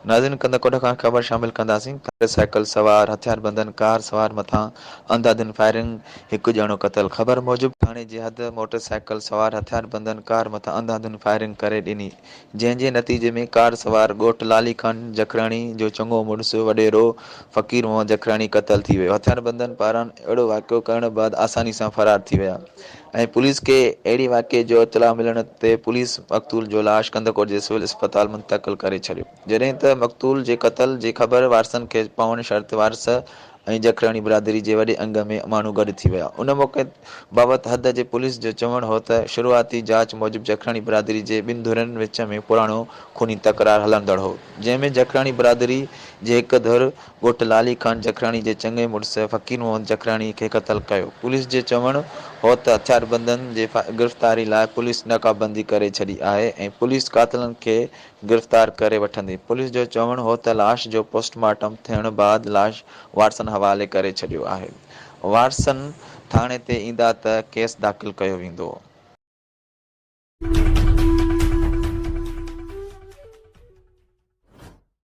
ناظرين ڪنڌڪوٽ کان خبر شامل ڪنداسين موٽر سائيڪل سوار هٿياربندن ڪار سوار مٿان انڌاڌنڌ فائرنگ هڪ ڄڻو قتل خبر موجب ٿاڻي جي حد موٽر سائيڪل سوار هٿياربندن ڪار مٿان انڌاڌنڌ فائرنگ ڪري ڏني جنهن جي نتيجي ۾ ڪار سوار ڳوٺ لالي خان جکراڻي جو چڱو مڙس وڏيرو فقير محمد جکراڻي قتل ٿي ويو هٿياربندن پاران اهڙو واقعو ڪرڻ بعد آساني سان فرار ٿي ويا ۽ پوليس کي اهڙي واقعي جو اطلاع ملڻ تي پوليس مقتول جو لاش ڪنڌڪوٽ جي سول اسپتال منتقل ڪري ڇڏيو جڏهن ته مقتول جي قتل جي خبر وارثن کي پوڻ شرط وارث ۽ جکراڻي برادري جي وڏي انگ ۾ ماڻهو گڏ ٿي ويا ان موقعي بابت حد جي پوليس جو چوڻ هو ته شروعاتي جاچ موجب جکراڻي برادري جي ٻن ڌرين وچ ۾ پراڻو خوني تڪرار هلندڙ هو جنهن ۾ جکراڻي برادري جي هڪ ڌر ڳوٺ لالي خان جکراڻي جي چڱي مڙس فقير محمد جکراڻي کي قتل ڪيو. پوليس جو چوڻ هو ته هٿياربندن جي گرفتاري لاء پوليس ناڪابندي ڪري ڇڏي آهي ۽ پوليس قاتلن کي گرفتار ڪري وٺندي. پوليس جو چوڻ هو ته لاش جو پوسٽ مارٽم ٿيڻ بعد لاش وارثن حوالي ڪري ڇڏيو آهي، وارثن ٿاڻي تي ايندا ته ڪيس داخل ڪيو ويندو.